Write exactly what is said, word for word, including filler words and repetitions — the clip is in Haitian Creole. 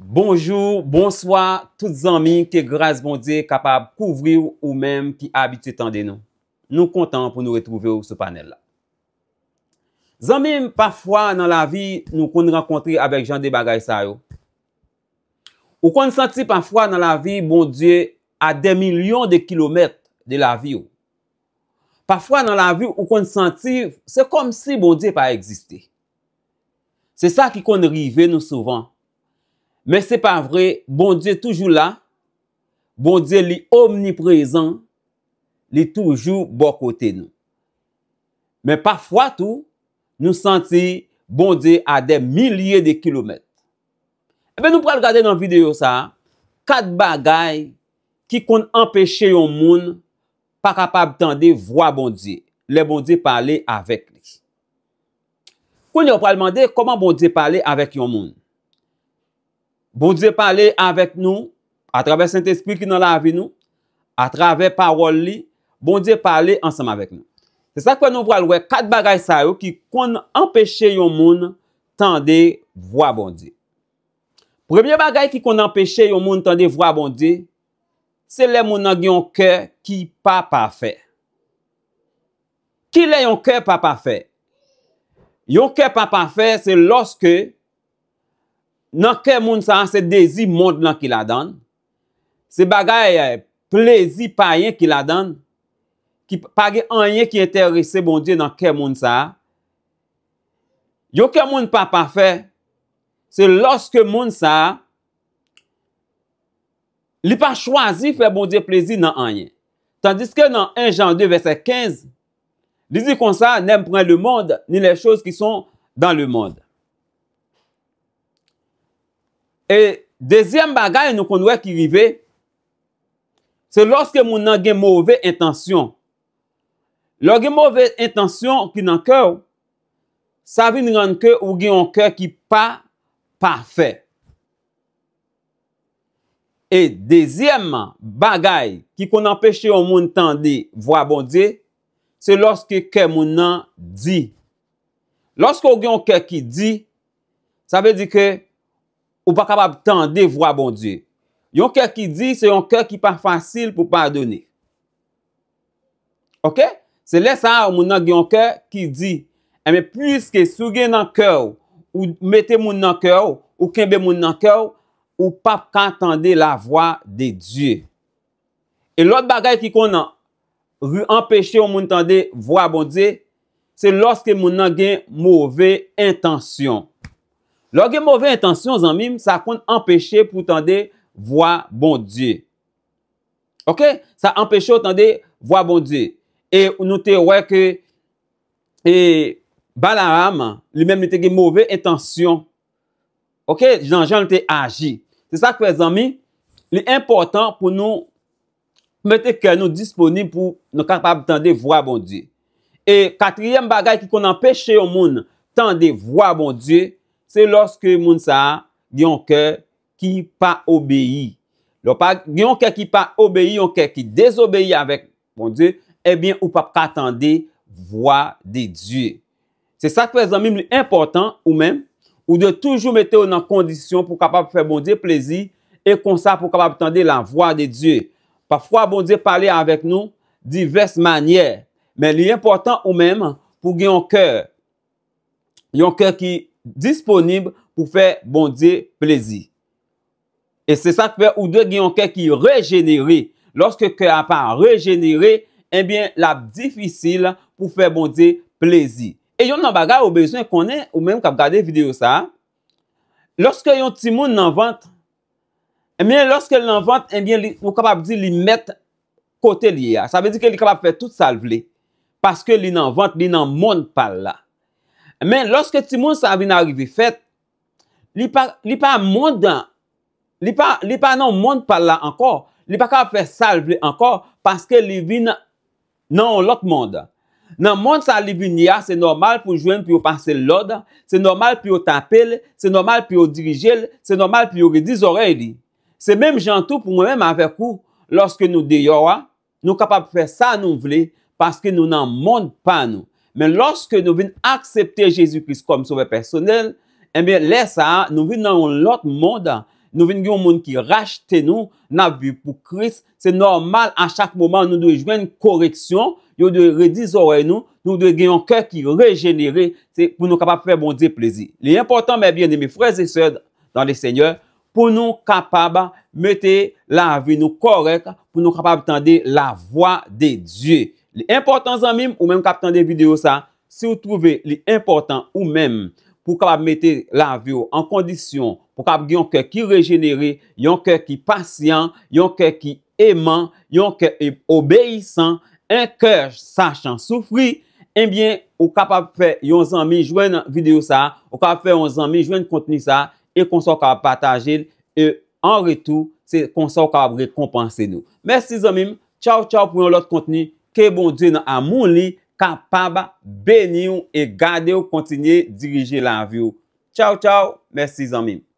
Bonjou, bonswa, tout zanmi, ke gras Bondye kapab kouvri w ou menm ki abitye tande nou. Nou kontan pou nou retwouve w sou panèl la. Zanmi m, pafwa nan lavi, nou konn rankontre avèk jan de bagay sa yo. Ou konn santi pafwa nan lavi, Bondye a dè milyon de kilomèt de lavi w. Pafwa nan lavi, ou konn santi se kòmsi Bondye pa egziste. Se sa ki konn rive nou souvan. Men se pa vre, Bondye toujou la. Bondye li omniprezan, li toujou bò kote nou. Men pafwa tou, nou santi Bondye a dè milye de kilomèt. Ebyen, nou pral gade nan videyo sa a, kat bagay ki konn anpeche yon moun pa kapab tande vwa Bondye, lè Bondye pale avèk li. Kounye a, w pral mande, kòman Bondye pale avèk yon moun? Bondye pale avèk nou atravè Sentespri ki nan lavi nou, atravè pawòl li, Bondye pale ansanm avèk nou. Se sa k fè nou pral wè kat bagay sa yo ki konn anpeche yon moun tande vwa Bondye. Premye bagay ki konn anpeche yon moun tande vwa Bondye, se lè moun nan gen yon kè ki pa pafè. Ki lè yon kè pa pafè? Yon kè pa pafè, se lòske nan kè moun sa a, se dezi mond lan ki ladan l, se bagay, eh, plezi payen ki ladan l, ki p-, pa gen anyen ki enterese Bondye nan kè moun sa a. Yon kè moun pa pafè, se lòske moun sa a, li pa chwazi fè Bondye plezi nan anyen. Tandiske nan en Jan de vèsè kenz, li di konsa, n'aime point le monde, ni les choses qui sont dans le monde. E dezyèm bagay nou konn wè ki rive, se lòske moun nan gen move entansyon. Lè w gen move entansyon ki nan kè w, sa vin rann ke ou gen yon kè ki pa pafè. E dezyèm bagay ki konn anpeche yon moun tande vwa Bondye, se lòske kè moun nan di. Lòske w gen yon kè ki di, sa vle di ke ou pa kapab tande vwa Bondye. Yon kè ki di, se yon kè ki pa fasil pou padone. Oke? Se lè sa a, moun nan gen yon kè ki di. Enben, piske si w gen nan kè w, ou mete moun nan kè w, ou kenbe moun nan kè w, ou p ap ka tande lavwa de Dye. E lòt bagay ki konn ri-, anpeche yon moun tande vwa Bondye, se lòske moun nan gen move entansyon. Lè w gen move entansyon, zanmi m, sa konn anpeche pou tande vwa Bondye. Oke? Sa anpeche w tande vwa Bondye. E nou te wè ke, e, Balaam, li menm, li te gen move entansyon. Oke? Jan, jan l te aji. Se sa k fè, zanmi, li enpòtan pou nou mete kè nou disponib pou nou kapab tande vwa Bondye. E katriyèm bagay ki konn anpeche yon moun tande vwa Bondye, se lòske moun sa a gen yon kè ki pa obeyi. Lè w pa gen yon kè ki pa obeyi, yon kè ki dezobeyi avèk Bondye, ebyen, ou p ap ka tande vwa de Dye. Se sa k fè, zanmi m, li enpòtan, ou menm, ou dwe toujou mete w nan kondisyon pou w kapab fè Bondye plezi, e konsa pou w kapab tande lavwa de Dye. Pafwa, Bondye pale avèk nou divès manyè, men li enpòtan, ou menm, pou w gen yon kè, yon kè ki disponib pou fè Bondye plezi. E se sa k fè ou dwe gen yon kè ki rejenere. Lòske kè a pa rejenere, ebyen, l ap difisil pou fè Bondye plezi. E youn nan bagay ou bezwen konnen, ou menm k ap gade videyo sa a, lòske yon timoun nan vant, ebyen, lòske l nan vant, ebyen, li, nou kapab di li mèt kote l ye a. Sa vle di ke li kapab fè tout sa l vle. Paske li nan vant, li nan mond pa l la. Men lòske timoun sa a vin arive fèt, li pa, li pa mond, li pa, li pa nan mond pa l la ankò. Li pa kapab fè sa l vle ankò, paske li vin nan yon lòt mond. Nan mond sa li vin ye a, se nòmal pou jwenn pou yo pase l lòd, se nòmal pou yo tape l, se nòmal pou yo dirije l, se nòmal pou yo redi zòrèy li. Se menm jan tou pou mwen menm avèk ou, lòske nou deyò a, nou kapab fè sa nou vle, paske nou nan mond pa nou. Men lòske nou vin aksepte Jezi Kris kòm Sovè pèsonèl, ebyen, lè sa a, nou vin nan yon lòt mond Nou vin gen yon moun ki rachte nou, n ap viv pou Kris. Se nòmal, a chak moman, nou dwe jwenn koreksyon, yo dwe redi zòrèy nou, nou dwe gen yon kè ki rejenere, se pou nou kapab fè Bondye plezi. Li enpòtan, mes bien-aimés frères et sœurs dans le Seigneur, pou nou kapab mete lavi nou kòrèk, pou nou kapab tande la voix de Dieu. Li enpòtan, zanmi m, ou menm k ap tande videyo sa, si w twouve li enpòtan ou menm pou w kapab mete lavi w an kondisyon, pou w kapab gen yon kè ki rejenere, yon kè ki pasyan, yon kè ki eman, yon kè e- obeyisan, un cœur sachant souffrir, ebyen, ou kapab fè yon zanmi jwenn videyo sa, ou kapab fè yon zanmi jwenn kontni sa, e konsa w kapab pataje l, e an retou, se konsa w kapab rekonpanse nou. Mèsi zanmi m, tchaw tchaw pou yon lòt kontni, ke Bondye nan amou li kapab beni w e gade w kontinye dirije lavi w. Tchaw tchaw, mèsi zanmi m.